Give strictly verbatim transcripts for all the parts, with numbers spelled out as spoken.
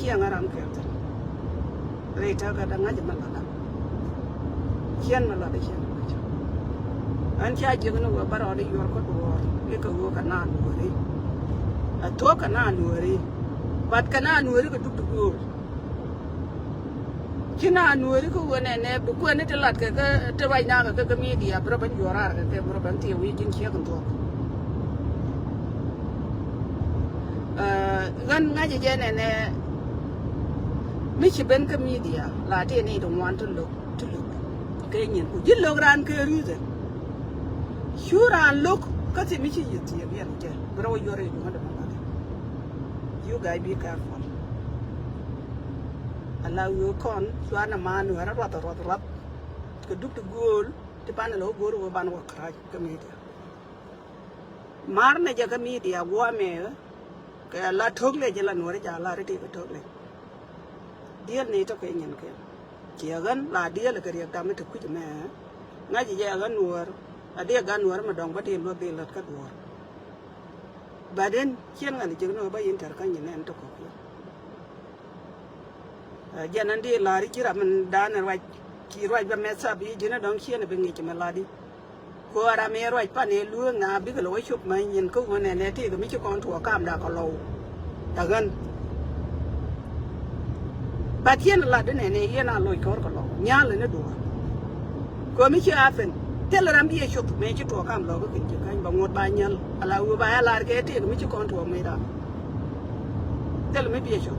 Ciɛ ŋa ram kɛl thin. Rɛy tëkä dee ŋa̱c mi latdä. Ciɛn mi latdä ciɛn mi latdä. Ɣän ca jiäk ni wee bä rɔɔdɛ yuɔr kä duɔ̱ɔ̱r i̱ kɛ ɣöö kɛ naan nuääri. A thuɔ̱k kɛ naan nuääri. But kɛ naan nuääri kɛ duk ti gööl. Ci naan nuääri kä ɣöö nɛnɛ bi kuɛn ni ti lat kɛ kä ti ruac nakä kä kä media bi rɔ ben yuɔr raar kɛ kɛ bi rɔ ben thiee wi̱i̱ ji̱n ciek in thuɔ̱k. Ɣän ŋa̱cä jɛ nɛnɛ mi ci ben kä media la ti ni ti ŋuan ti lo̱k ti lo̱k kɛ nyin ku ji̱ lo̱k raan kɛ reason. Cu raan lo̱k kä ti mi ci yieth thiee biɛn jɛ bi rɔ wä yuɔr i̱ duŋä dɛ mɛ ŋa̱cä. You guys be careful. Ala ɣöö kɔn cuanɛ man ɣöö rɛ ruath ruath ruath kɛ duk ti gööl ti banɛ lɛ wä go̱o̱r wä banɛ wä karac kä media. Mar nɛ jɛ kä media guamɛ kɛ la to̱k lɛ jɛ la nuɔri ja la ri ti kɛ to̱k lɛ. Diɛl ni tɔ kɛ nyin kɛ. Ciɛ ɣän la diɛl kɛ riɛk dam mi te kui̱c mɛ. Ŋa̱c jɛ ɣän nuɔr a diɛ gan nuɔr mi dɔŋ bä ti luɔth di lät kä duɔr. But in ciɛn ɣän jiäk ni wä bä yin tɛr kä nyin nɛn tɔ kɔk yɛ. Jɛn an di la̱r i̱ ci ram in da̱a̱n in ruac ci ruac bä mɛth thap i̱ ji̱n in dɔ̱ŋ ciɛn in bi ŋi̱c mɛ la̱t i̱. Ku ram in ruac pan in lueek na bikɛ lɛ wä cop mɛ nyin kä ɣöö nɛnɛ tëëkɛ mi ci kɔn tuɔɔk kamda kɛ lɔw. Ɛ ɣän. Bat ciɛn in lat di nɛnɛ yɛn a loc kɔr kɛ lɔw nhial in i̱ duɔ̱ɔ̱r. Kɛ mi ci a pen thilɛ ram bi yɛ cop mɛ ci tuɔɔk kam lɔk kä kɛn ci käny bɛ ŋot ba nhial ala ɣöö ba ya lar kɛ tëëkɛ mi ci kɔn tuɔɔk mɛ ram. Thil mi biɛ cop.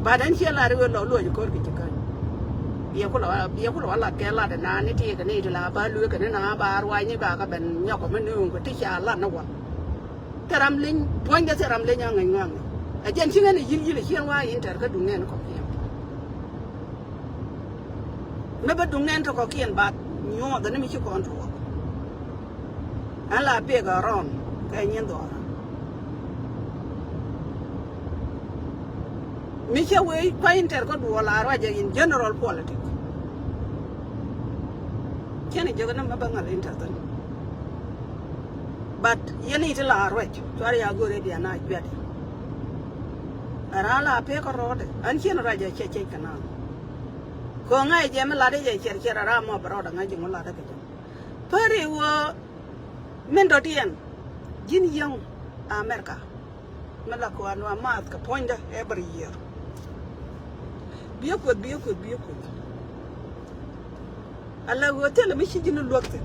Bat ɛn ciɛ lat iwet lɔ luɔc ko̱r kɛ ci käny. Biɛ kulɛ wa biɛ kulɛ wa lat kɛ lat ɛn naan ni ti kɛ ni ti la ba lueek kɛ ni na ba ruac ni ba kɛ ben nyɔk kɛ mi nööŋ kɛ ti ca lat ni wal. Thil ram leny puɔ̱nydɛ thil ram leny a ŋäc ŋa̱ŋ. Ɛ jɛn ci ŋän i̱ yi̱l yi̱l i̱ ciɛn wa in tɛr kä duŋ nɛn kɔkiɛn. Mi bä duŋ nɛn tɔ kɔkiɛn ba nyuɔth ni mi ci kɔn tuɔɔk. An la pek a rɔn kɛ nyin dhɔra. Mi cɛ wee kuany tɛr kä duɔl a ruacɛ in general politic. Cɛn i̱ jek ni mɛ bä ŋäl in tɛr thin. But yɛn i̱ ti la ruac cuar ya go̱r i̱ bia na cuɛt. A raa la pek kä rɔɔdɛ an cien ruac a cɛ cɛc kɛ naan. Kɛ ŋa̱c jɛ mi lat i̱ jɛ ciɛr ciɛr a raa mɔ bɛ rɔɔdɛ ŋa̱c ji̱ ŋu lat i̱ kɛ jɛ. Päri wä min dɔ̱diɛn ji̱n yäŋ America. Mi la kuan wa maath kɛ puɔ̱nydä every year. Biɛ kueth biɛ kueth biɛ kueth. Ala ɣöö thilɛ mi ci ji̱n luäk thi̱n.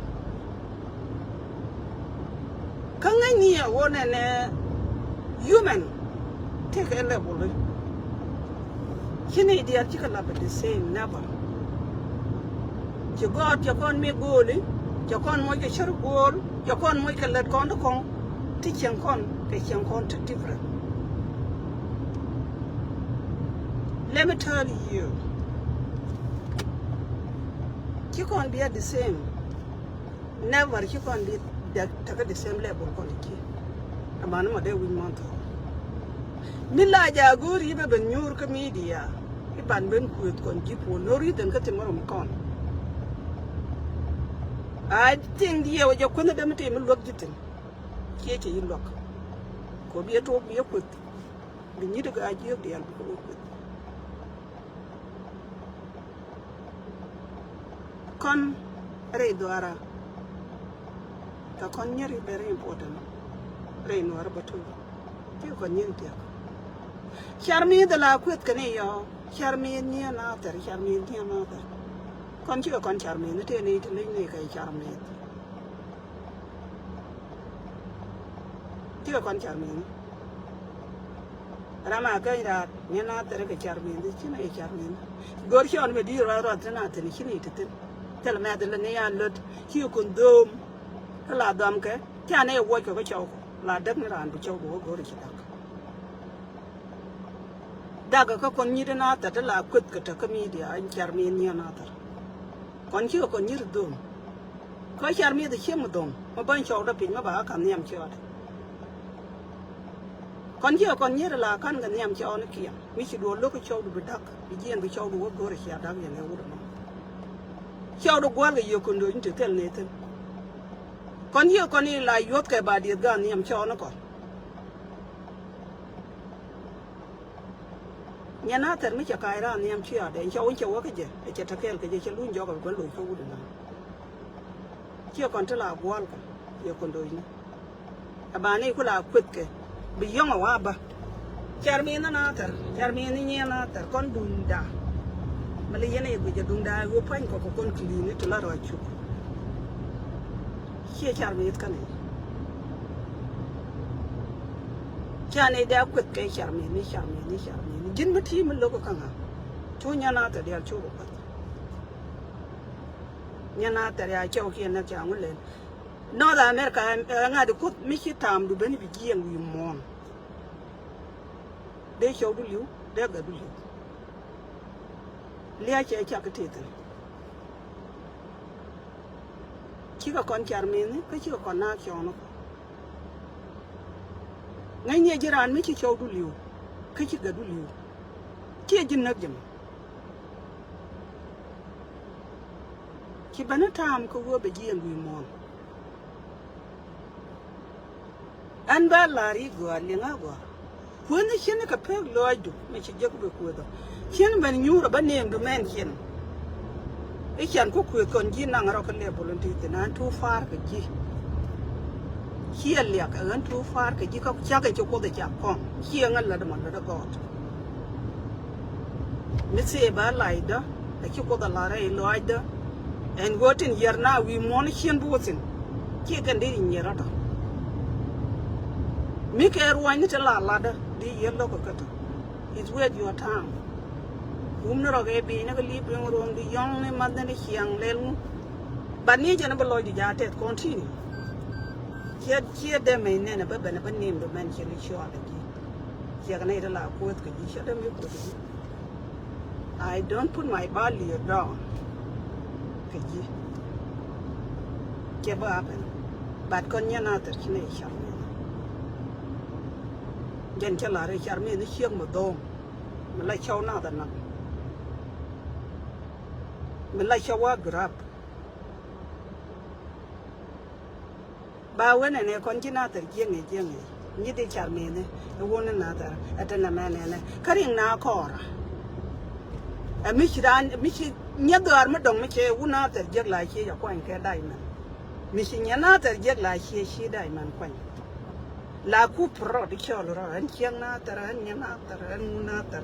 Kä ŋäcni a ɣöö nɛnɛ human tekɛ level i̱ ci ni diaal cikɛ lap the same, never. Ci gɔɔt cɛ kɔn mi go̱o̱li cɛ kɔn moc kɛ cär go̱o̱l cɛ kɔn moc kɛ lät kɔn ti kɔn ti cieŋ kɔn kɛ cieŋ kɔn ti different. Let me tell you, ci kɔn bi a the same. Never ci kɔn bi dek tekɛ the same level kɔn i̱ ci. Aman mɔ dee wi̱c mɔn thɔɔk. Mi la ja go̱o̱r i̱ bɛ ben nyuur kä media i̱ ban ben kueth kɔn ji̱ puɔl no reason kä thim rom kɔn. I think diɛ wä jɛ kueth ni dee mi tim mi luäk ji̱ thim. Ciɛ cɛ i̱ luäk. Kɔ bi a tuɔk bi a kueth. Bi nyit i̱ gaa jiök diaal bi kɛ wä kueth. Kɔn rɛy dhuaara. Kɛ kɔn nyɛri very important. Rɛy nuɔrä bä tuk. Ti kɔn nyɛri tiak. Car mi̱i̱th la kueth kɛ ni yɔ. Car mi̱i̱th ni a nathɛr, car mi̱i̱th ni a nathɛr. Kɔn cikɛ kɔn car mi̱i̱th ni tëë ni ti leny ni kɛ car mi̱i̱th. Cikɛ kɔn car mi̱i̱th ni. Ram a keny raar ni na thɛrɛ kɛ car mi̱i̱n thi ci na yɛ car mi̱i̱n. Go̱r cɔɔn mɛ di̱i̱r ruath ruath thin a thin ci ni ti thin. Thil mɛ thil ni ya löt ci kun dho̱o̱m. Kä la dhɔm kɛ ca ni yɛ wuɔc kɛ kä cɔw kɔ la däk ni raan bi cɔw bi wä go̱r ci dak. Dak kä kɔn nyit na thɛr ti la kueth kɛ tä kä media car mi̱i̱n ni na thɛr. Kɔn cikɛ kɔn nyit dho̱o̱m. Kä car mi̱eth ciek mi dho̱ŋ mi bäny cɔwdä piny mi ba kä ka̱n nhiam cɔɔdɛ. Kɔn jiɛ kɔn nyier la ka̱n kɛ nhiam cɔɔdɛ kiɛm mi ci duɔl lo̱k cɔwdu bi da̱k bi jiɛn bi cɔwdu wä go̱r cia da̱k yɛn ɛ wut ɛmɔ. Cɔwdu gua̱l kɛ yiëë kundö in ti thil ni thi̱n. Kɔn jiɛ kɔn i̱ la yuɔ̱th kɛ ba dieth ga̱a̱n nhiam cɔɔdɛ kɔn. Nyɛ na thɛr mi cɛ ka̱a̱c raan nhiam ci a dee cɛ wun cɛ wä kä jɛ, ɛ cɛ te kɛɛl kɛ jɛ, cɛ luny jɔk ɛ bɛ loc kä wut ɛ na. Ciɛ kɔn ti la gua̱a̱l kɛ yɛ kɔn do̱cni. Ɛ ba ni ku la kueth kɛ bi yɔŋ ɛ wa bä. Car mi ni na thɛr, car mi ni nyiɛ na thɛr kɔn duŋda. Mi li yɛn ɛ guic ɛ duŋda ɛ ɣöö pa̱ny kɔk kɛ kɔn kilini ti la rɔ a cuk. Ciɛ car mi th kä ni. Ca ni dee a kueth kɛ car mi ni, car mi ni, car mi ni. Ji̱n mi ti mi lo̱k kä ŋa. Cu nyɛ na thɛr diaal cu rɔ kueth. Nyɛ na thɛr ya cɛw kiɛ nɛ ca ŋu lɛl. North America, ɛ ŋa̱t di kuoth mi ci taamdu ben bi jiɛɛŋ wi̱i̱ muɔ̱ɔ̱n. Dee cɛwdu li̱w, dee gatdu li̱w. Lia̱a̱ cɛ cak kä tëë thi̱n. Cikɛ kɔn car meni, kä cikɛ kɔn naak cɔɔn ɔ. Ŋäcni ɛ ji̱ raan mi ci cɔwdu li̱w, kä ci gatdu li̱w. Ciɛ ji̱ näk jɛ mɔ. Ci ben ni ta̱a̱m kä wee bɛ jiɛɛn wi̱i̱ muɔ̱ɔ̱n. Ɛn bä la̱r i̱ gɔaa liŋ a gɔaa. Kuänh i̱ cin kɛ pek lɔɔcdu mi ci jek bi kueth ɔ. Cin ben nyuur ɔ bä neemdu mɛn cin. I̱ can ku kueth kɔn ji̱ naŋ rɔ kä lɛ volunteer thin an too far kɛ ji̱. Ciɛ liak ɛ ɣän too far kɛ ji̱ kä cak in ci kuoth ɛ cak kɔn ciɛ ŋä lät mɔ lät ɛ gɔɔt. Mi thie ba lacdä a ci kuoth a la̱r rɛy lɔaacdä. Ɛn ɣöö tin yiɛr na wi̱i̱ muɔ̱ɔ̱n cien bi wä thi̱n. Ciɛ kɛn dee ri nyier rɔ̱tɔ. Mi kɛ ruɔ̱ny ni te la latdä di yier lo̱k kä kätɔ. It's worth your time. Wum ni rɔk ɛ bi̱i̱ ni kä li̱i̱p riŋ ruɔ̱ŋ di yɔ̱ŋ ni math ni ciaŋ lɛl ŋu. But ni jɛn bi lɔcdu ja̱ tɛth continue. Ciɛ ciɛ dee mɛy nɛn a bä ben a bä nim du mɛn ciɛ ni cuɔl a ji̱. Ciɛ kɛ nɛy te la kueth kɛ ji̱ ciɛ dee mi kueth ji̱. I don't put my value down. Kɛ ji̱. Cɛ bä happen. But kɔn nyɛ na thɛr ci nɛ cam ni. Jɛn cɛ la rɛ car mi ni ciek mi dho̱o̱m. Mi la cɔw na thɛ nak. Mi la cɔw a grab. Ba wen ɛn ɛ kɔn ji̱ nathɛr jiäŋɛ jiäŋɛ. Nyi di car meni ɛ wun ni nathɛr ɛ te nɛ mɛn ɛnɛ kä riŋ na kɔɔra. Ɛ mi ci raan mi ci nyɛ dhɔaar mi dɔŋ mi cɛ wun nathɛr jiäk la cie jɛ kuany kɛ da̱c mɛn. Mi ci nyɛ nathɛr jiäk la cie ci da̱c mɛn kuany. La ku prɔt i̱ cɔl rɔ ɛn ciɛŋ na thɛr ɛn nyɛ na thɛr ɛn ŋun na thɛr.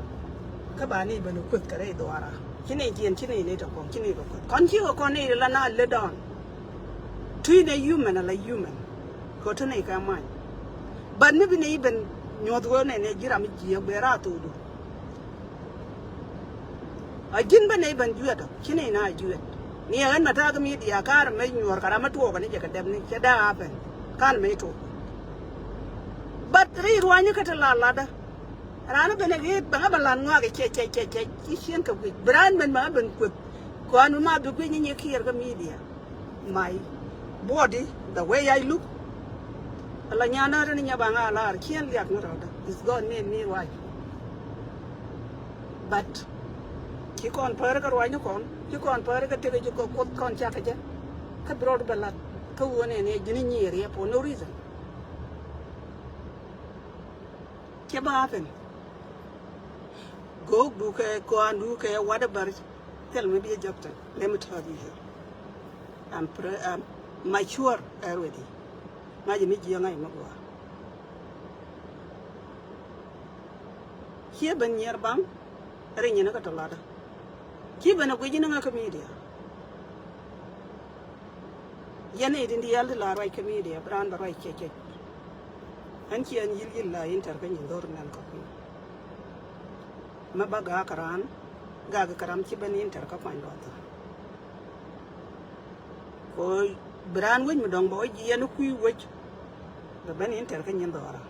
Kä ba ni ben kueth kɛ rɛy dhuara ci ni jiɛn ci ni ni tɔ kɔn ci ni kɛ kueth kɔn ci kɛ kɔn ni la na lɛ dɔn. Tui ni human ala human kɛ tɔ ni kɛ many. But ni bi ni ben nyuɔth wee ni ni ji̱ ram jiɛ bɛ ra thodu. A ji̱n bä nɛy ben juɛt ɔ ci nɛy na juɛt. Ni ɛ ɣän mɛ ta̱a̱ kä mi diaal ka̱r mɛ nyuɔ̱ɔ̱r kɛ ram mɛ tuɔɔk kɛ ni jɛ kɛ dɛp ni cɛ da̱a̱ a pɛn ka̱n mɛ tuɔɔk. But ri ruanyä kä te la latdä. Raan ben ɛ ɣet bɛ ŋa bɛ lat ŋɔak cɛ cɛ cɛ cɛ ci cien kɛ guic bi raan ben bɛ ŋa ben kueth. Kɔn mi ma bi guic ni nyɛ kiɛɛr kä mi diaal. My body, the way I look. Ala nyan na rin nya ba nga lar kien liak ni rɔda. It's God made me right. But ci kɔn pär kä ruany ni kɔn ci kɔn pär kä tek ci kɔn kuoth kɔn cak jɛ. Kä bi rɔd bɛ lat kä wone ne jini nyier yɛ for no reason. Cɛ ba happen. Gok du kɛ kɔan du kɛ whatever. Tell me be a doctor. Let me tell you here. I'm pre I'm mature already. Ŋa̱c mi jiɛ ŋa̱c mi gua. Ciɛ ben nyier bam. Ri nyin kä tɔ latdä. Ciɛ ben a guic ni ŋä kä media. Yɛn i̱ din diaal ti la ruac kä media bi raan bɛ ruac cɛ cɛ. Ɛn ci ɛn yil yil la inter kä nyin dhor nɛn kɔk. Mɛ ba gaak kä raan gaak kä ram ci ben inter kä kuany luɔth. Ko bi raan wec mi dɔŋ bɛ wec yɛn kui̱ wec. Bɛ ben inter kä nyin dhora.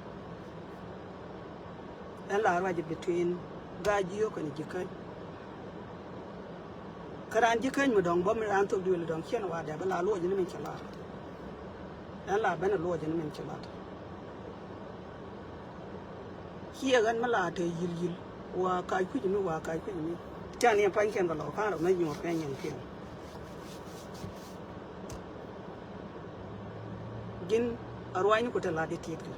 Ɛn la ruac between gaa jiök kɛn ji̱ käny. Kä raan ji̱ käny mi dɔ̱ŋ bä mi raan thok duëël dɔ̱ŋ ciɛn wa dɛp la luɔc ni min ci lat. Ɛn la ben luɔc ni min ci lat. Ciɛ ɣän mi la te yil yil wa kac kui̱c mi wa kac kui̱c mi. Can yɛn pa̱ny kɛn bɛ lɔ ka̱n rɔ mɛ nyuɔr kɛ nyɛn kiɛn. Ji̱n a ruac ni ku te lat di tiet kɛ.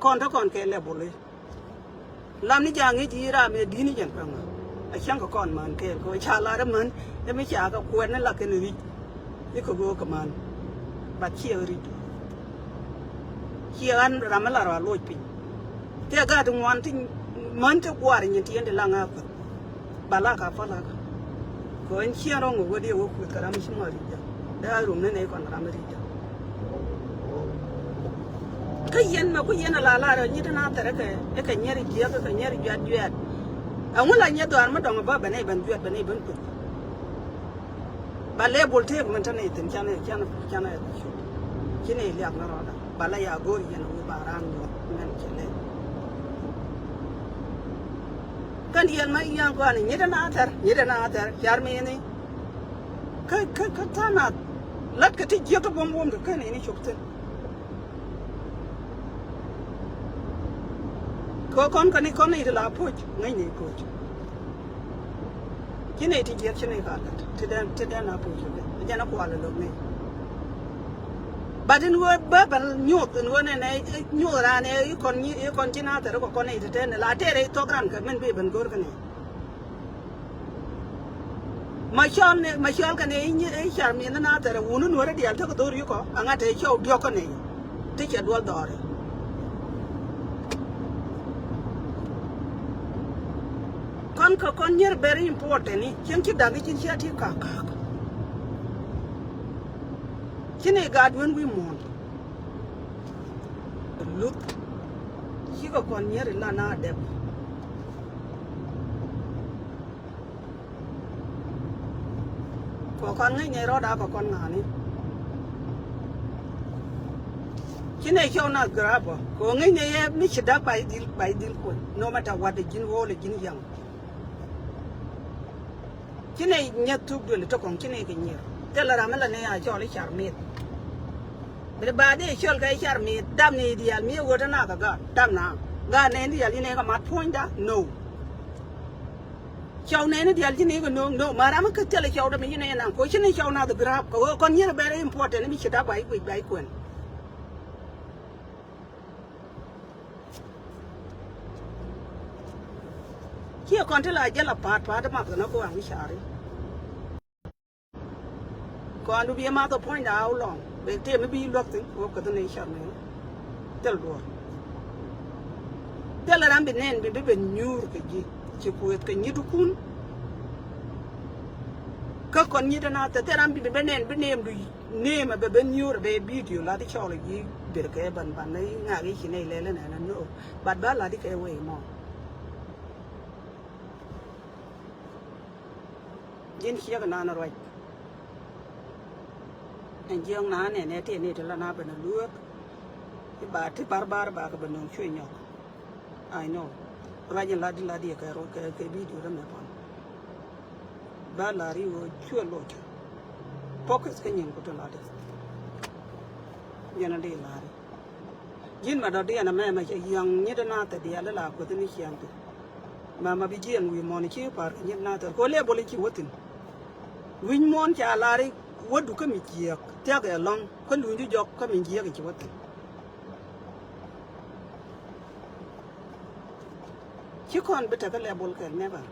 Kɔn te kɔn kɛ level i̱ lam ni ja̱ ŋi̱c i̱ ram ɛ di̱t ni jɛn päŋä. A cäŋ kɛ kɔn män kɛɛl kɛ wä ca lar män ɛ mi ca kɛ kuɛt ni la kɛn ri̱c. I̱ kɛ go̱o̱k kɛ män. But ciɛ ri̱c. Ciɛ ɣän ram mi la rɔ a loc piny. Tëë gaat ti ŋuan ti män ti gua̱a̱r nyin ti yɛn ti la ŋa̱a̱k päth. Ba lak a pä lak. Kɛ ɣän ciɛn rɔ̱ŋ wä wä diɛ wä kuth kɛ ram mi ci mɔ ri̱c jɛ. Dee a rum ni nɛy kɔn ram mi ri̱c jɛ. Kä yɛn mɛ ku yɛn a la lar ɛ nyi ti na thɛr ɛ kɛ, ɛ kɛ nyiɛr jiɛk, ɛ kɛ nyiɛr juɛt juɛt. Ɛŋu la nyiɛ dhɔaar mi dɔŋ ɛ bä bɛ nɛy ben juɛt, bɛ nɛy ben kuth. Ba level tëëk min te nɛy thi̱n canɛ, canɛ, canɛ. Ci nɛy liak ni rɔɔdä. Ba la ya go̱o̱r yɛn a wi̱i̱ ba raan luɔk mɛn cɛ lɛ. Kɛn yɛn ma yia̱a̱ŋ kɔn i̱ nyiet ɛn a thɛr, nyiet ɛn a thɛr, car mi ni. Kä, kä, kä ta̱a̱ nath. La̱t kɛ ti jiäk ti buɔ̱m buɔ̱m kɛ kɛn ini cop thi̱n. Kɛ kɔn kɛn i̱ kɔn i̱ ti la puc, ŋäcni puc. Ci nɛy ti jiɛk ci nɛy ka lät ti dɛn, ti dɛn a puc kɛ jɛn a kual a lo̱k nɛy. But in wä bä bä nyuɔth in wä nɛnɛ nyuɔth ran ɛ i̱ kɔn nyi i̱ kɔn ci na thɛr kɔ kɔn i̱ ti tɛn la tɛr i̱ thɔk ran kɛ min bi ben go̱r kɛ nɛy. Ma cɔl ni, ma cɔl kɛ ni i̱ car mi ni na thɛr wuni nuɔri dial tekɛ dhor yikɔ aŋa te cɔw diɔk kɛ ni ti cɛ duɔl dhɔri. Kɔn kɛ kɔn nyier very important ni cieŋ ci daŋ i̱ cin cia ti kak kak. Ci ni gaat wen wi̱i̱ muɔ̱ɔ̱n. Luth cikɛ kɔn nyier ilan a dɛp. Kɔ kɔn ŋäcnɛ rɔɔd a kɔ kɔn ŋa̱a̱ni. Ci nɛ cɔw nath grabɔ kɔ ŋäcnɛ yɛ mi ci da̱k ba i̱ dhil, ba i̱ dhil kuɔn. No matter what, ji̱n ɣo̱o̱lɛ ji̱n yaŋ. Ci nɛ nyɛth thuk duël i̱ te kɔŋ ci nɛ kɛ nyier. Thilɛ ram mi la nɛ a cɔl i̱ car mi̱eth. Bi ba dee cɔl kɛ i̱ car mi̱eth dam ni diaal mi ɛ ɣöö te nath a gaat dam na. Gaat nɛ diaal ci nɛ kɛ mat puɔ̱nyda no. Cɔw nɛni diaal ci ni kɛ no̱o̱ŋ no̱o̱ŋ ma ram mi kä thilɛ cɔw dɛ mi ci nɛ naŋ ko ci ni cɔw nath grab kɛ ɣöö kɔn nyier very important mi ci da̱k ba i̱ guic ba i̱ kuɛn. Ciɛ kɔn ti la jɛ la pa̱a̱t pa̱a̱t math kɛ nɔ ko aŋ i̱ cari. Kɔn du bi ɛ math ɔ puɔ̱nyda a wä lɔŋ bɛ tëë mi bi luäk thi̱n wä kɛ thi̱n ɛ cɔr mɛn. Thil duɔ̱ɔ̱r. Thil ram bi nɛn bi bi ben nyuur kɛ ji̱ ci kuëth kɛ nyi̱dukun. Kä kɔn nyi̱t ɛn a thil thil ram bi bi ben nɛn bi nɛɛm du nɛɛm ɛ bɛ ben nyuur ɛ bɛ bidio la ti cɔl ɛ ji̱ ber kɛ ban ban ni ŋak i̱ ci nɛy lɛl ɛn ɛn ɛn no. But ba la ti kɛ wee mɔ. Ji̱n ciek nan ruac. Ɛn jiɛŋ nan nɛn ɛ ti ni ti la na ben a lueek. Ti ba ti bar bar ba kɛ ben nöŋ cuɛ nyɔk. I know. Ruac in lat di lat yɛ kɛ ruac kɛ kɛ bidio rɛ mɛ pɔn. Ba lar i̱ wä cuɛ luɔc. Focus kä nyin ku ti lat di. Jɛn a di lar i̱. Ji̱n mɛ dɔ̱diɛn ɛmɛ mɛ cɛ yia̱ŋ nyi̱t ɛn a thɛr diaal ila kueth ni ciaŋ ti. Mɛ mɛ bi jiɛn wi̱i̱ muɔ̱n ci pa̱a̱r kɛ nyi̱t ɛn a thɛr kɛ ɣöö lɛ bol i̱ ci wä thi̱n. Wi̱c muɔ̱n ca lar i̱ wädu kä mi jiääk thia̱k ɛ lɔ̱ŋ kä lunydu jɔk kä mi jiääk i̱ ci wä thi̱n. Ci kɔn bi tekɛ lɛ bol kɛl never.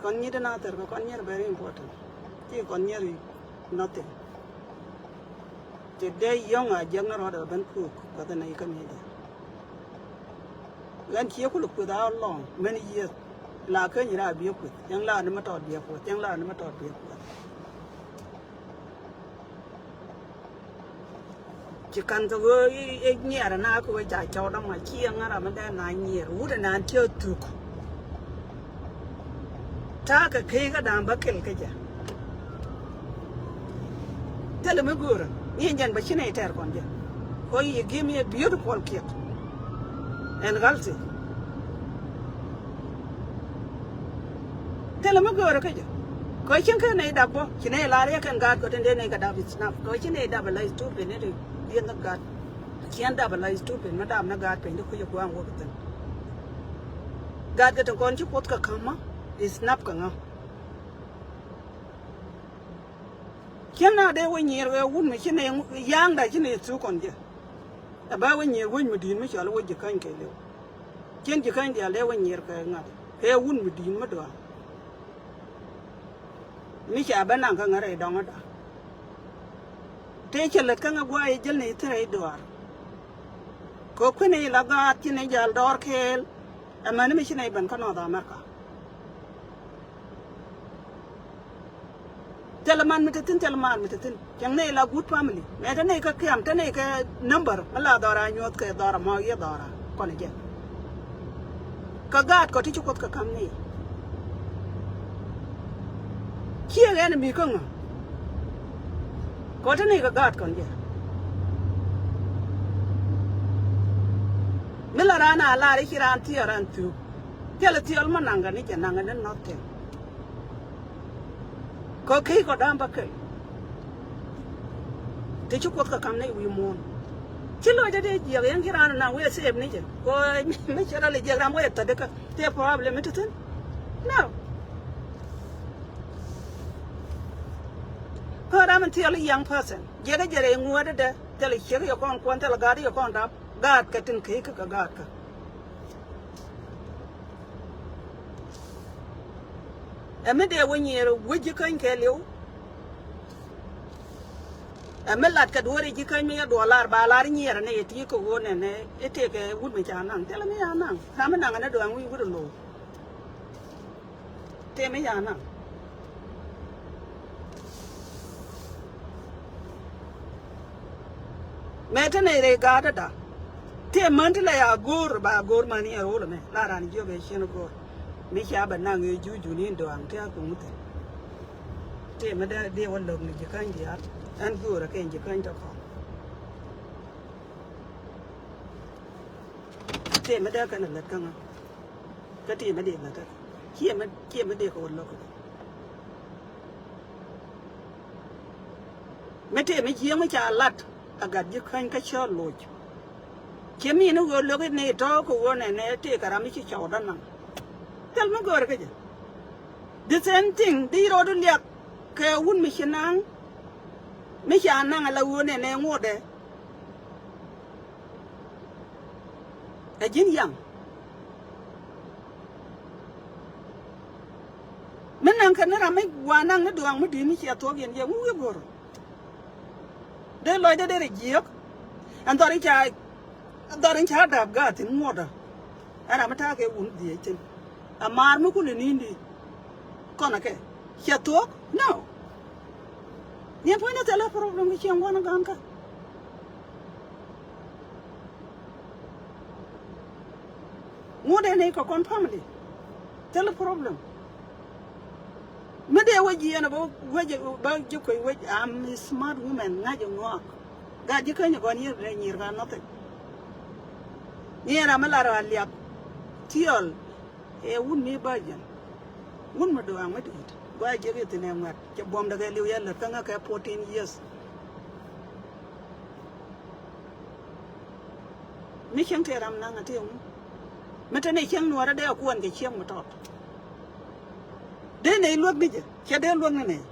Kɔn nyi̱t ɛn a thɛr kɛ kɔn nyiɛr very important. Ti kɔn nyiɛr i̱ nothing. Ti dee yɔ̱ŋ a jiäk ni rɔɔdɛ ben puuk kɛ kɛ nɛy kä media. Ɣän cie kulɛ kueth a lɔŋ mɛn yieth. La kä nyi raa biɛ kueth cäŋ la ni mɛ tɔɔt biɛ kueth cäŋ la ni mɛ tɔɔt biɛ kueth. Ci ka̱n kɛ ɣöö i̱ nyiɛɛr ɛn a kɛ ɣöö ca cɔw dämɔ ci ɛŋä ram mi dee na nyiɛɛr wut ɛn an tiɛ thuk. Ta̱a̱ kɛ key kä da̱a̱ŋ bä kɛl kä jɛ. Thilɛ mi göörä ni ɛn jɛn bä ci nɛy tɛɛr kɔn jɛ. Kɔ yi give me a beautiful kid. Ɛn ɣalti. Thilɛ mi göörä kä jɛ. Kɔ cieŋ kä nɛy dak bä ci nɛy lar yɛ kɛn gaat kɔ tin dee nɛy kɛ dap is nap kɔ ci nɛy dap a la stupid ni ti yɛn ni gaat. Ciɛn dap a la stupid mi dap ni gaat piny ti kui̱c a gua̱a̱ŋ wä kɛ thi̱n. Gaat kɛ tin kɔn ci kuoth kɛ ka̱m ma is nap kɛ ŋa. Cien na dee wä nyier wee wun mi ci ne ya̱a̱ŋda ci ne thuk kɔn jɛ. Ɛ bä wä nyier wec mi di̱i̱t mi cɔal wec ji̱ käny kɛ liw. Cien ji̱ käny diaal dee wä nyier kɛ ŋa̱t kɛ wun mi di̱i̱t mi duaar. Mi ca bä naŋ kä ŋäri dɔŋäda. Tëë cɛ lät kä ŋä guay ji̱l ni thirɛ i̱ duaar. Kɛ kui̱n i̱ la gaat ci ni jal dɔɔr kɛɛl. Ɛmɛn mi ci ni ben kä North America. Thilɛ man mi te thi̱n, thilɛ man mi te thi̱n. Cieŋ nɛy la good family. Mɛ te nɛy kä kiam, te nɛy kɛ number mi la dhɔra nyuɔth kɛ dhɔra mɔ yɛ dhɔra kɔn jɛ. Kä gaat kɔ ti ci Kuoth kɛ kam nɛy. Ciɛ ɣɛn mi kä ŋa. Kɔ te nɛy kɛ gaat kɔn jɛ. Mi la raan a lar i̱ ci raan thiɛɛr raan thiuk. Thilɛ thiɔl mi naŋ kɛ ni jɛ naŋ kɛ ni nothing. Kɛ key kɔ da̱a̱m bä key. Ti ci Kuoth kɛ kam nɛy wi̱i̱ muɔ̱ɔ̱n. Ci lɔcdä dee jiɛk yɛn ki raan na wee save ni jɛ. Kɛ mi cɛ rɔ lɛ jiɛk ram wee thätdä kä. Tëë problem mi ti thi̱n. No. Kä ram in thil young person. Jiɛk jɛ rɛy ŋuädädɛ. Thil ciek yɛ kɔn kuɔn, thil gaat yɛ kɔn dap. Gaat kɛ tin key kä kɛ gaat kä. Ɛ mi dee wä nyier wec ji̱ käny kɛ liw. Ɛ mi lat kɛ duɔ̱ɔ̱ri ji̱ käny mi yɛ duɔ̱ɔ̱r lar ba lar nyier ni yɛ ti kɛ ɣöö nɛnɛ i̱ tëëkɛ wut mi ca naŋ. Thilɛ mi ca naŋ. Ram mi naŋ ɛn ɛ duaŋ wi̱i̱ wut ɛ lo̱o̱. Tëë mi ca naŋ. Mɛ te nɛy rɛy gaatdä da. Tëë män ti la ya go̱o̱r ba go̱o̱r män yɛ ro̱l mɛ la ran jiök ɛ cien go̱o̱r. Mi cia bɛ naŋ ɛ juujuni in dɔaŋ tëë a kuŋ thil. Tëë mi dee dee wä lo̱k ni ji̱ käny diaal ɛn go̱o̱r ɛ kɛn ji̱ käny tɔ kɔn. Tëë mi dee kɛn ɛ lät kä ŋa. Kä tëë mi dee lät kä ciɛ mi ciɛ mi dee kɛ wä lo̱k. Mi tëë mi jiääk mi ca lat a gat ji̱ käny kä cä loc. Ciɛ mi ni ɣöö lo̱k i̱ ni tɔ̱ kɛ ɣöö nɛnɛ tëë kɛ ram mi ci cɔw dänaŋ. Thil mi göörä kä jɛ. The same thing di rɔɔdu liak kɛ wun mi ci naŋ. Mi ca naŋ a la ɣöö nɛnɛ ŋuɔ̱tdɛ. Ɛ ji̱n yaŋ. Mi naŋ kɛ ni ram mi wa naŋ ni duaŋ mi di̱i̱t mi ciɛ thuɔ̱k yɛn yɛ ŋu wi̱i̱ go̱r. Dee lɔcdä dee rɛ jiääk. Ɛn dhɔr in ca dhɔr in ca dap gaat thi̱n ŋuɔ̱tdä. Ɛn ram mi ta̱a̱ kɛ wun dhiec thi̱n. Ɛ maar mi kulɛ ni̱n di. Kɔn ɛ kɛ ciɛ thuɔ̱k. No. Niɛn puɔ̱ny ni thilɛ problem kɛ cieŋ gua̱n ɛ ga̱a̱n kä. Ŋut ɛn i̱ kɛ kɔn family. Thilɛ problem. Mi dee wec yɛn bä wec bä ji̱ kuec wec, I'm a smart woman, ŋa̱c ɛ ŋuak. Gat ji̱ käny ɛ gɔn yier rɛ nyier ka nothing. Ni ɛn ram mi lar a liak. Tiɔl. Ɛ wun mi bä jɛn. Wun mi duaŋ mi di̱i̱t. Gua jiɛk i̱ thi̱n ɛ ŋuɛt. Cɛ buɔ̱mdɛ kɛ li̱w yɛ lät kä ŋä kɛ fourteen years. Mi cieŋ tëë ram naŋ a tëë ŋu. Mi te ni cieŋ nuɔɔrä dee a kuɔn kɛ cieŋ mi tɔt. Dee nɛy luäk ni jɛ, cɛ dee luäk ni nɛy.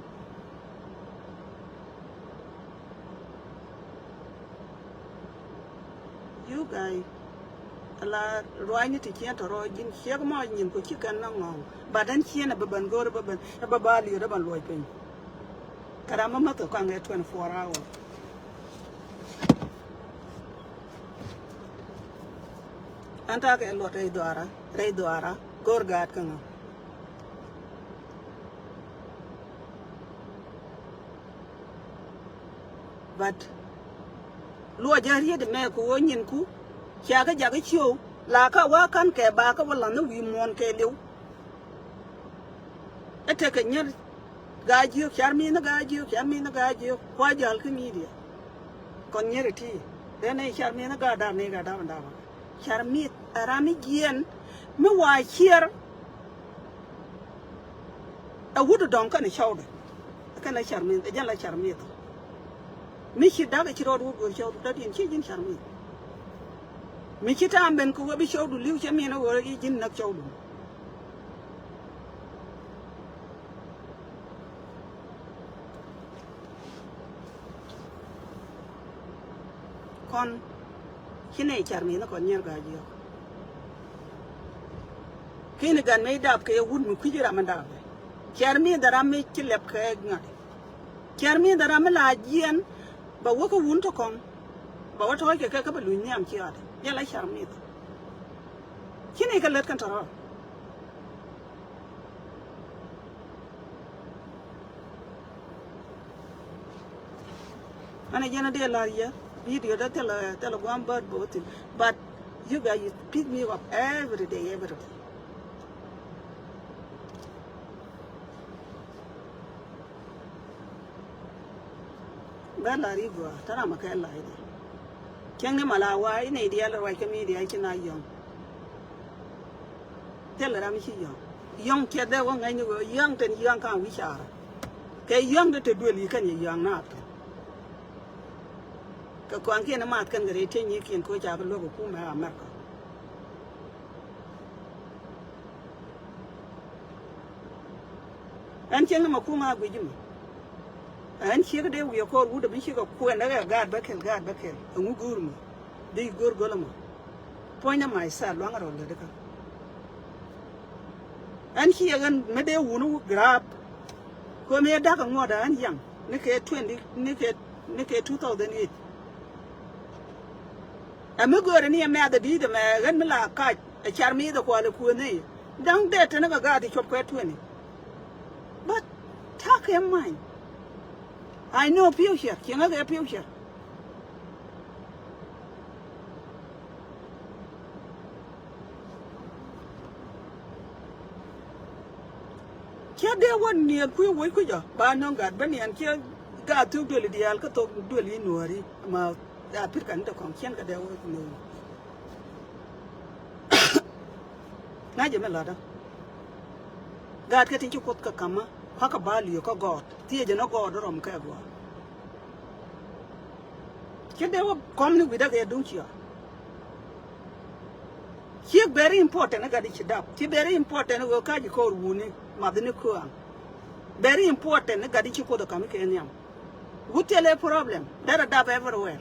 You guy, ala ruaacni ti ciɛn tɔrɔ ji̱n ciek mɔ nyin ku ci kɛn na ŋɔŋ. But ɛn ciɛn a bä ben go̱o̱r a bä ben a bä ba liöt a bä luɔc piny. Kɛ ram mi mäth kɔaŋ kɛ twenty four hour. Ɛn ta̱a̱ kɛ luɔt rɛy dhuaara, rɛy dhuaara go̱o̱r gaat kä ŋa. But luɔc jɛ riet mɛ kɛ ɣöö nyinku. Cia kä jakä cio̱w la kä wa ka̱n kɛ ba kä wä la̱th ni wi̱i̱ muɔ̱ɔ̱n kɛ li̱w. Ɛ tekɛ nyier gaa jiök, car mi̱i̱n ni gaa jiök, car mi̱i̱n ni gaa jiök. Kua jäl kä media. Kɔn nyier iti dee nɛy car mi̱i̱n ni gaa dap ni gaa dap ni dap. Car mi̱i̱th ɛ ram mi jiɛn mi wa ciɛr. Ɛ wut dɔ̱ŋ kɛnɛ cɔwdɛ. Kɛnɛ car mi̱i̱th ɛ jɛn la car mi̱i̱th. Mi ci da̱k ɛ ci rɔɔd wut go̱o̱r cɔwdu da̱diɛn ci ji̱n car mi̱i̱th. Mi ci ta̱a̱m ben kɛ wee bi cɔwdu li̱w cɛ mi̱i̱n ɛ ɣöö i̱ ji̱n näk cɔwdu. Kɔn Ci nɛy cär mi ni kɔn nyier ga̱a̱c yɔk. Kini gan mi dap kɛ wut mi kui̱ci ram mi dap. Cär mi dhɛ ram mi ci lɛp kɛ ŋa̱t. Cär mi dhɛ ram mi la jiɛn ba wä kä wun tɔ kɔŋ. Ba wä tɔ̱ɔ̱c kɛ kɛ kä ba luny nhiam ci ɣa̱t. Jɛ la cär mi dhɛ. Ci nɛy kɛ lät kɛn tɔ̱rɔ̱. Ɛn a jɛn a dee lar yɛ video dee thilɛ thilɛ guam bät bä wä thin. But you guys, you pick me up every day, every day. Bä lar i̱ gɔaa, tɛ ram a kɛ lar i̱ dee. Cäŋ ni ma la wa inɛ idiɛl ruac kä mi idiɛl ci na yɔ̱ŋ. Thilɛ ram i̱ ci yɔ̱ŋ. Yɔ̱ŋ ciɛ dhɛ wä ŋäcni ɣöö yɔ̱ŋ tɛn yɔ̱ŋ ka̱n wi̱c caarä. Kɛ yɔ̱ŋ dee te duël i̱ kɛn yɛ yɔ̱ŋ naath kɛ. Kɛ kɔaŋkiɛn i̱ maath kɛn kɛ rɛy tiec nyikiɛn kɛ ɣöö ca bi luäk ɛ kumɛ America. Ɛn cieŋ ni ma kuŋ a guic imɛ. Ɛn ciek dee wiɛ kɔɔr wut ɛmɛ cikɛ kuɛn dee kɛ gaat bä kɛl, gaat bä kɛl. Ɛŋu go̱o̱r mɔ. Dee go̱o̱r go̱l ɛmɔ. Puɔ̱nydä mac thaat luaŋ rɔl lätdi kä. Ɛn ciek ɛn mi dee wuni wä grab. Kɛ mi da̱k ɛŋuɔ̱t ɛn yaŋ ni kɛ twenty, ni kɛ, ni kɛ two thousand eight. Ɛ mi göörä ni ɛ mɛ̈th ɛ di̱i̱t ɛmɛ ɣän mi la kac ɛ car mi̱i̱th ɛ kuɔl ɛ kuëëni. Da̱ŋ dee teni kɛ gaat i̱ cuɔp kɛ twenty. But ta̱a̱ kɛ many. I know future, cieŋä kɛ future. Cä dee wä niɛth kui̱ woc kui̱ jɔ ba nɔŋ gat bä niɛn cä gaat thuk duëli diaal kä thok duëli nuɔ̱ɔ̱ri ma. Ya pir kani te kɔŋ cien kɛ dee wä ni. Ŋa̱c jɛ mi lɔtdä. Gaat kɛ ti ci Kuoth kɛ ka̱mä kua̱kä ba liö kä gɔɔt thiecä ni gɔɔt rɔm kɛ gɔaa. Ci dee wä kɔm ni wi̱dä kɛ duŋ ciɔ. Ciek very important ni gat i̱ ci dap. Ci very important ni ɣöö ka̱c i̱ kɔɔr wuni math ni köaŋ. Very important ni gat i̱ ci Kuoth ɛ ka̱m i̱ kɛ nhiam. Wut thilɛ problem. Derɛ dap everywhere.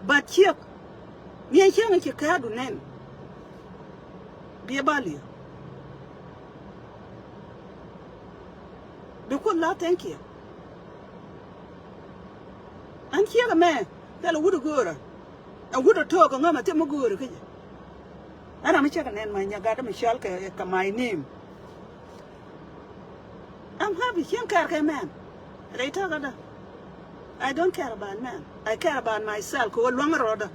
But ciek. Ni ɛn cieŋ i̱ ci käädu nɛn. Biɛ ba li̱e̱. Bi Kuoth la thank you. Ɛn ciek ɛmɛ thilɛ wut i̱ göörä. Ɛ wut ɛ took ɛ ŋämɛ thimɛ göörä kä jɛ. Ɛn ram mi cɛ kɛ nɛn ma nya gat mi cɔl kɛ kɛ my name. I'm happy. Cieŋ kɛɛr kɛ mɛn. Rɛy ta̱kädä. I don't care about men. I care about myself. Kɛ ɣöö luaŋ rɔɔdä.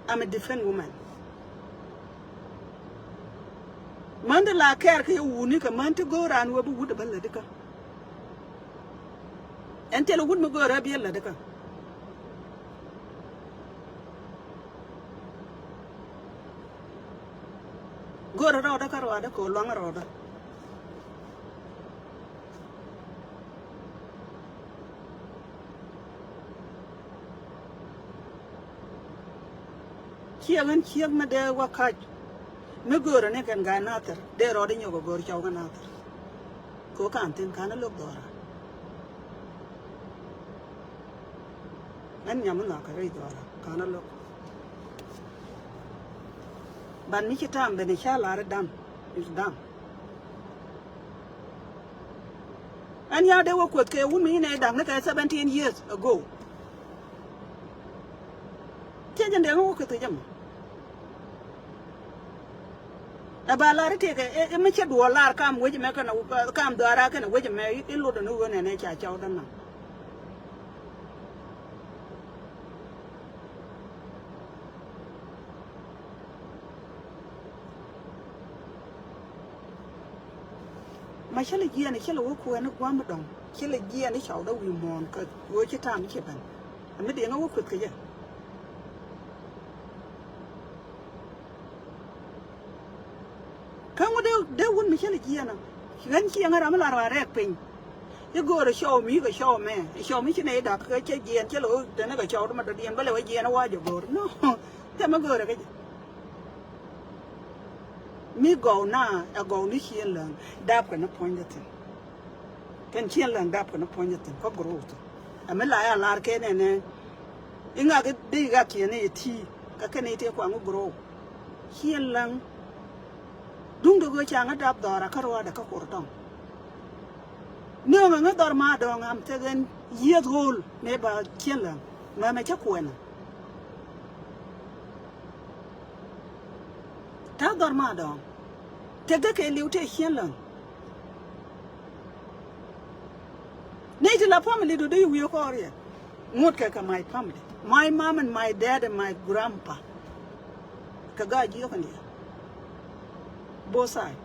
I'm a different woman. Män ti la kɛɛr kɛ wuni kɛ män ti go̱o̱r raan wee bi wut ɛ bä lätdi kä. Ɛn thilɛ wut mi go̱o̱r rɛ bi ɛ lätdi kä. Go̱o̱rä rɔɔdä kä rɔɔdä kɛ luaŋ rɔɔdä. Ciek in ciek mi dee wä kac. Mi go̱o̱rä ni kɛn ga̱a̱c nathɛr dee rɔɔdä nyɔk ɛ go̱o̱r cɔw kä nathɛr. Kɛ ɣöö ka̱n thi̱n ka̱n a lo̱k dhɔra. Ɛn nyam mi nhɔakä rɛy dhɔra ka̱n a lo̱k. But mi ci tam ben i̱ ca lar i̱ dam is dam. Ɛn ya dee wä kueth kɛ wun mi inɛ i̱ da̱k ni kɛ seventeen years ago. Tiecä ndɛŋ wä kueth kɛ jɛ mɔ. Ɛ ba lar i̱ tiekɛ i̱ mi cɛ duɔɔr lar kam wec ɛmɛ kɛnɛ kam dhɔaara kɛnɛ wec ɛmɛ i̱ lot ɛn i̱ ɣöö nɛnɛ ca cɔwdä naŋ. Ma cä lɛ jiɛɛn cä lɛ wä kuɛɛni gua̱a̱m mi dɔ̱ŋ cä lɛ jiɛɛn i̱ cɔwdä wi̱i̱ muɔ̱ɔ̱n kä ɣöö ci ta̱a̱m i̱ ci ben. Ɛ mi diɛŋä wä kueth kɛ jɛ. Kä ŋu dee dee wun mi cä lɛ jiɛɛn ɔ ɣän cieŋä ram mi la rɔaa rɛɛk piny. I̱ go̱o̱rä cɔw mi kɛ cɔw mɛ i̱ cɔw mi ci nɛ i̱ da̱k kä cä jiɛɛn cä lɛ wä tɛnɛ kɛ cɔwdä ma dɔ̱diɛn bä lɛ wä jiɛɛn ɛ wa̱a̱ jɛ go̱o̱r nɔ. Tɛmɛ go̱o̱rä kä jɛ. Mi gɔw na ɛ gɔw ni cien läŋ dap kɛ ni puɔ̱nydä thi̱n. Kɛn cien läŋ dap kɛ ni puɔ̱nydä thi̱n kä growth. Ɛ mi la ya lar kɛ nɛnɛ. I̱ ŋak i̱ dee ɣak kiɛn i̱ ti. Kɛn i̱ tëë kuaŋ i̱ grow. Ciɛn läŋ. Duŋdɛ ɣöö ca ŋä dap dhɔra kä ruaadɛ kä Kurtɔŋ. Nööŋɛ ŋä dhɔr ma dɔ̱ŋ am thek ɛn yieth ɣöl mëë ba ciɛn läŋ. Mɛmɛ cä kuɛnä. Ta̱a̱ dhɔr ma dɔ̱ŋ. Tëkdä kɛ li̱w tëë ciɛn läŋ. Nɛy ti la family du dee wi̱i̱ kɔɔr yɛ. Ŋot kɛ kɛ my family. My mom and my dad and my grandpa. Kɛ gaa jiök in diɛ. Both side.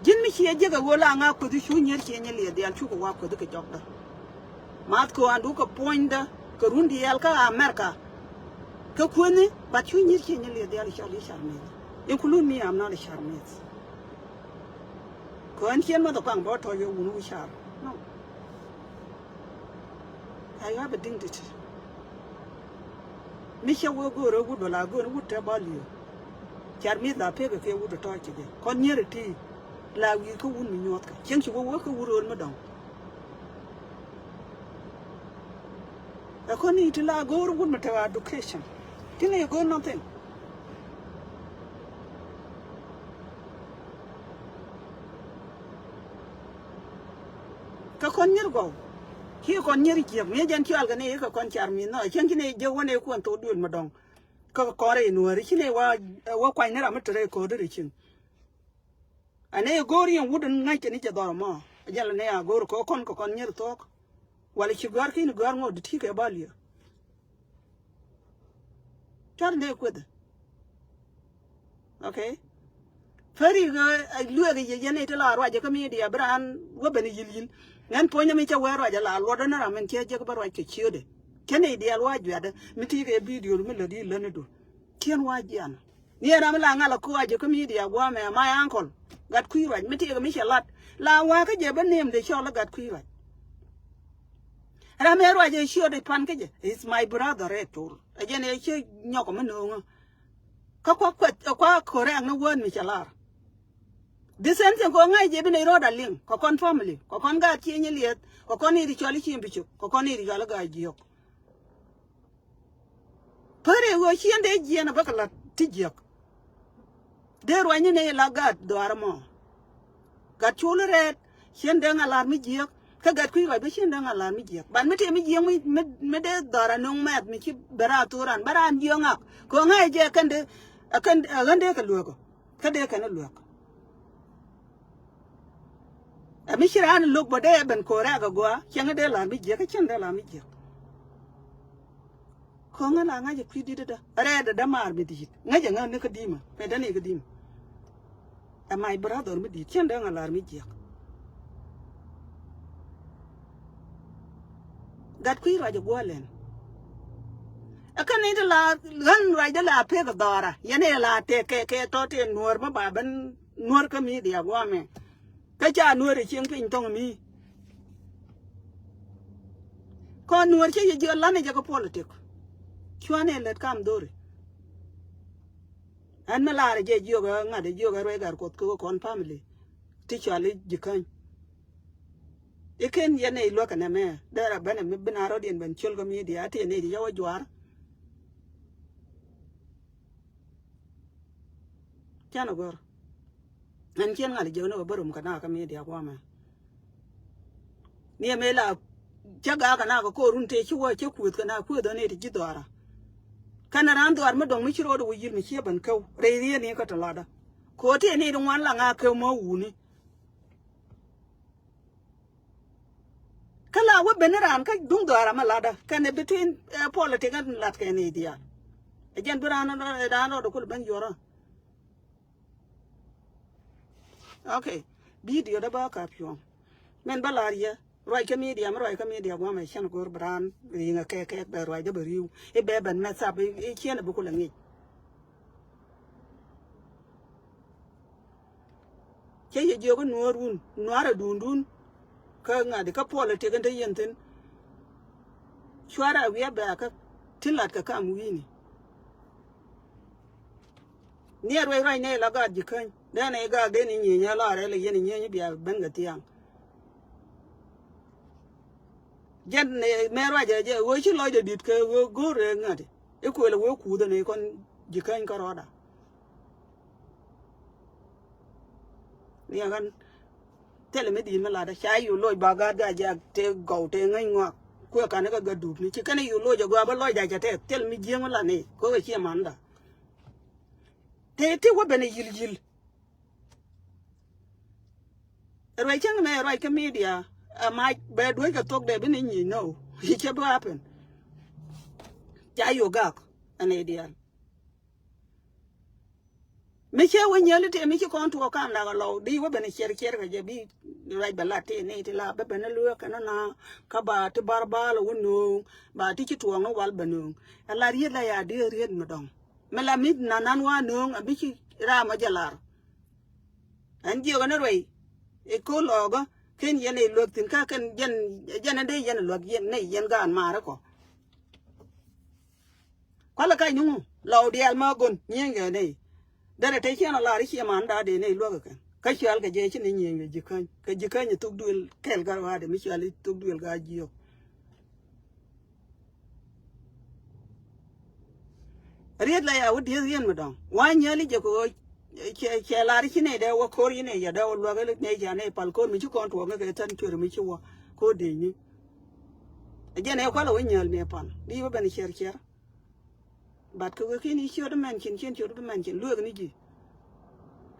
Ji̱n mi ciɛ jiäk ɛ ɣöö la ŋa kueth cu nyier ciɛ nyɛ liɛ dhial cukɛ wa kueth kɛ jɔkdä. Math kɛ ɣöö an dukɛ puɔ̱nydä kɛ run diɛɛl kä America. Kɛ kueni, but cu nyier ciɛ nyɛ liɛ dhial cɔl i̱ Car Mith. Include me, I'm not a Car Mith. Kɛ ɣän ciɛn math ɛ kuaŋ bä tɔ̱ yɛ wun wi̱c car. No. I have a dignity. Mi cɛ wee go̱o̱r ɛ wut bä la go̱o̱r wut te bä li̱eer. Car Mith la pek ɛ kɛ wut ɛ tɔ̱ ci jɛ. Kɔn nyier ɛ ti la wi̱i̱ kä wut mi nyuɔth kɛ. Cieŋ ci wee wee kä wut rööl mi dɔ̱ŋ. Ɛ kɔn ni ti la go̱o̱r wut mi te education. Ti ni go̱o̱r nothing. Kɛ kɔn nyier gɔw. Kiɛ kɔn nyier jiäk. Ŋi̱i̱c jɛn ciɔal kɛ ni kɛ kɔn Car Mith nɔ. Cieŋ ci ni jiäk wä ni kuɔn thok duël mi dɔ̱ŋ. Kä kɔrɛ in wääri ci ni wa, wa kuany ni ram mi te rɛy ko̱o̱di ri cieŋ. Ɛ ni go̱o̱r yɛn wut in ŋa̱c kɛ ni jɛ dhɔr mɔ. Ɛ jɛn lɛ ni a go̱o̱r kɛ kɔn kɛ kɔn nyier thok. Wala ci gɔ̱a̱r kin gɔ̱a̱r ŋot ti kɛ bä liɛ. Cuar ni kueth. Okay. Feri ɣä lueek yɛ yɛn iti la ruacɛ kä media bi raan wä ben yil yil. Ŋɛn puɔ̱nyä mi cɛ wee ruacɛ la luɔt ni ram in cɛ jek bä ruac kɛ ciötdɛ. Cɛ ni diaal wa juatdä mi ti kɛ video mi lät yil länidu. Cien wa jian. Ni ram la ŋal a kuacɛ kä media guamɛ my uncle. Gat kui̱ ruac mi ti kɛ mi cɛ lat. La wa kä jɛ bä nem de cɔl gat kui̱ ruac. Ram ɛ ruac ɛ ciötdɛ pan kä jɛ. Is my brother ɛ tol. Ɛ jɛn ɛ cɛ nyɔk mi no̱o̱ŋä. Kä kua kuɛth, kua correct ni word mi cɛ lar. The same thing kɔ ŋa̱c jɛ bi nɛy rɔɔd a liŋ kɔ kɔn family kɔ kɔn gaat cieŋ lieth kɔ kɔn i̱ ri cɔl i̱ cieŋ bi cuk kɔ kɔn i̱ ri cɔl i̱ gaat jiök. Pär i̱ ɣöö cieŋ dee jiɛn a bäkɛ la ti jiök. Dee ruacni nɛy la gaat dhuaar mɔ. Gat col rɛɛt cien dee ŋa lar mi jiäk. Kä gat kui̱ ruac bä cien dee ŋa lar mi jiäk ban mi tëë mi jiäk mi, mi, mi dee dhɔr a no̱ŋ mɛth mi ci bɛ raan thok raan bä raan jiäk ŋak. Kɛ ŋa̱c jɛ kɛn dee a kɛn a ɣän dee kɛ luäk ɔ. Kä dee kɛn a luäk. Ɛ mi ci raan lo̱k bä dee ɛ ben ko̱rɛ a kɛ gɔaa cieŋ dee lar mi jiäk kä cien dee lar mi jiäk. Ko̱ŋä la ŋa̱cä kui̱ di̱t dädä rɛɛt dädä maar mi di̱i̱t ŋäcä ŋä ni kä di̱mä mɛ däni kä di̱mä. Ɛ my brother mi di̱i̱t cien dee ŋa lar mi jiäk. Gat kui̱ ruac ɛ guɔ lɛn. Ɛ kɛn ni ti la ɣän ruac dee la pek dhɔra yɛn ɛ la tɛk kɛ kɛ tɔ tëë nuɔ̱ɔ̱r mi ba ben nuɔ̱ɔ̱r kä media guamɛ. Kä ca nuɔ̱ɔ̱r ɛ cieŋ piny thɔŋ mi. Kɔn nuɔ̱ɔ̱r cä yɛ jiök lan ɛ jɛ kä politik. Cuanɛ lät kam dhori. Ɛn mi laar ɛ jɛ jiök ɛ ŋa̱t ɛ jiök ɛ ruec gat kuɔth kɛ kɔn family. Ti cɔal i̱ ji̱ käny. I̱ ken yɛn ɛ i̱ luäk ɛnɛ mɛ dee rɛ ben ɛ mi bin a rɔ̱diɛn ben ciöl kä media ti ɛ nɛy ti yɛ wä juaar. Canɛ gɔ̱r. Ɛn cien ŋa̱l jiäk ni kɛ bä rom kɛ nak kä media guamɛ. Ni ɛmɛ la cä gaak kɛ nak kɛ ko̱r run tëë ci wä cä kuëth kɛ nak kuëth ɣän i̱ ti ji̱ dhɔaarä. Kɛnɛ raan dhɔaar mi dɔ̱ŋ mi ci ro̱o̱dɛ wä yi̱l mi ciɛ ben käw rɛy riet ni kä te latdä. Ko̱r tëë ni ti ŋuan la ŋa̱k käw mɔ wuni. Kä la wä ben ni raan kä duŋ dhɔaarä mi latdä kɛnɛ between, eh, politik ɛn lat kɛn i̱ diaal. Ɛ jɛn bi raan raan rɔɔdɛ kul ben yuɔrä. Okay. Video dä bä kap cuɔ̱ŋ. Mɛn bä lar yɛ ruac kä media mi ruac kä media guamɛ cɛn go̱r bi raan ri̱i̱ŋɛ kɛɛk kɛɛk bɛ ruac dä bɛ ri̱i̱w i̱ bɛ ben mess up i̱ ciɛn i̱ bi kulɛ ŋic. Cä yɛ jiök i̱ nuɔ̱ɔ̱r wun nua̱r ɛ duundun. Kä ŋa̱di kä puɔl ɛ tiek in te yɛn thi̱n. Cuarɛ wiɛ bɛ̈ɛ̈kä ti lat kɛ kam wi̱i̱ni. Niɛ ruec ruac nɛ la gaat ji̱ käny dee nɛ gaak dee ni nyieny ɛ la rɛl ɛ yɛn ɛ nyieny bia ben kɛ thiaŋ. Jɛn, eh, mɛ ruacɛ jɛ ɣöö ci lɔcdɛ di̱t kɛ ɣöö go̱o̱rɛ ŋäti. I̱ kuël ɛ wee kuuth ɛn i̱ kɔn ji̱ käny kärɔɔda. Ni ɛ ɣän thilɛ mi di̱i̱t mi latdä ca yio̱w loc ba gaat gaa jɛ te gɔw te ŋäc ŋɔak. Kuɛ ka̱n i̱ kä gat duupni ci kɛn i̱ yio̱w loc ɛ gɔaa bä lɔcda cɛ tɛth thilɛ mi jiääŋ mi latni ko̱k ɛ ciɛ manda. Te ti wä ben ɛ yi̱l yi̱l. Ruac cäŋ mɛ ruac kä media. Ɛ mac bɛ duec kɛ thok dɛ bi ni nyic nɔ. Cɛ bi happen. Ca yio̱w gak ɛn idial. Mi cɛ wä nyɛli tëë mi ci kɔn tuɔɔk kam dak alɔw di wä ben ciɛr ciɛr kɛ jɛ bi ruac bɛ lat tëë ni ti la bɛ ben lueek kɛn na. Kä ba ti bar bal wä nööŋ ba ti ci tuɔɔk ni wal bɛ nööŋ. Ɛ la riet la ya di riet mi dɔŋ. Mi la mi nanan wa nööŋ a bi ci ram a jɛ lar. Ɛn jiök ɛn ruɛy i̱ ko̱ lɔɔkä ken yɛn i̱ luäk thi̱n kä kɛn jɛn jɛn ɛn dee yɛn luäk yɛn nɛy yɛn gaat maarä kɔ. Kualɛ kac ni ŋu lɔw diaal ma go̱n nyieenkɛ nɛy. Derɛ te ciɛn a lar i̱ ciɛ man da̱a̱ dee nɛy luäk kɛ kɛn kä cual kɛ jɛ ci ni nyieenkɛ ji̱ käny kɛ ji̱ käny ɛ thok duël kɛl gat wa̱a̱dɛ mi cual i̱ thok duël gaa jiök. Riet la ya wä dieth rien mi dɔŋ wa nyɛli jɛ kɛ ɣöö cɛ cɛ lar ci nɛy dɛ wä ko̱r ci nɛy yɛ dɛ wä luäk ni ca nɛy pal ko̱r mi ci kɔn tuɔɔk kɛ than cuer mi ci wä ko̱r dec ni. Jɛn ɛ kualɛ wä nyɛl mi pal di wä ben ciɛr ciɛr. But kɛ wek in i̱ ciöt mɛn cin cin ciöt bi mɛn cin luek ni ji̱.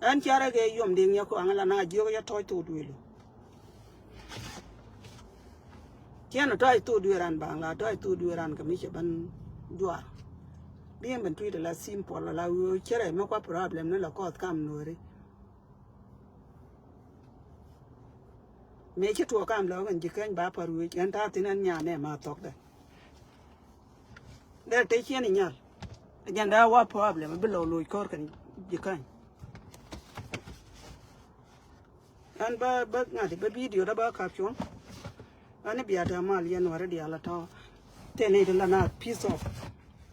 Ɛn carɛ kɛ yom diŋ yɛ kuaŋ la na jiök yɛ tɔc thok duël. Ciɛn tɔc thok duël ran baŋ la tɔc thok duël ran kɛ mi cɛ ban juar. Bi ɛn ben tui̱t la simple la wee cɛ rɛy mi kua problem ni la kɔth kam nuɔri. Mëë ci tuɔɔk kam lɔɔk ɛn ji̱ käny ba par wec ɛn ta̱a̱ thi̱n ɛn nyan ɛ ma thɔkdɛ. Dee te ciɛn inyal. Jɛn daa wa problem bi lɔ loc kɔr kɛn ji̱ käny. Ɛn bä bä ŋa̱t bä video da bä kap cuɔ̱ŋ. Ɛn bia te mal yɛn wärä diaal a tɔ̱. Te nɛy ti la na piece of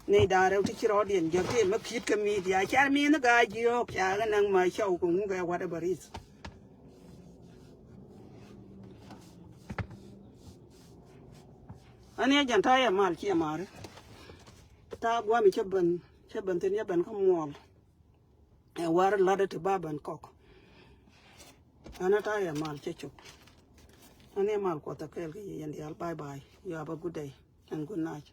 nɛy da̱a̱ rɛw ti ci rɔɔdiɛn jiäk te mɛ ki̱t kɛ media car min ni gaa jiɔɔk ca kɛ naŋ ma cɔw kɛ ŋuk ɛ whatever is. Ani a jɛn ta̱a̱ yɛ mal ciɛ mari. Ta̱a̱ guami cä ben cä ben thin yɛ ben kä muɔl. Ɛ war ladä ti ba ben kɔk. Ani ta̱a̱ yɛ mal cä cop. Ani a mal kuɔth a kɛɛl kɛ yɛ yɛn diaal. Bye bye. You have a good day and good night.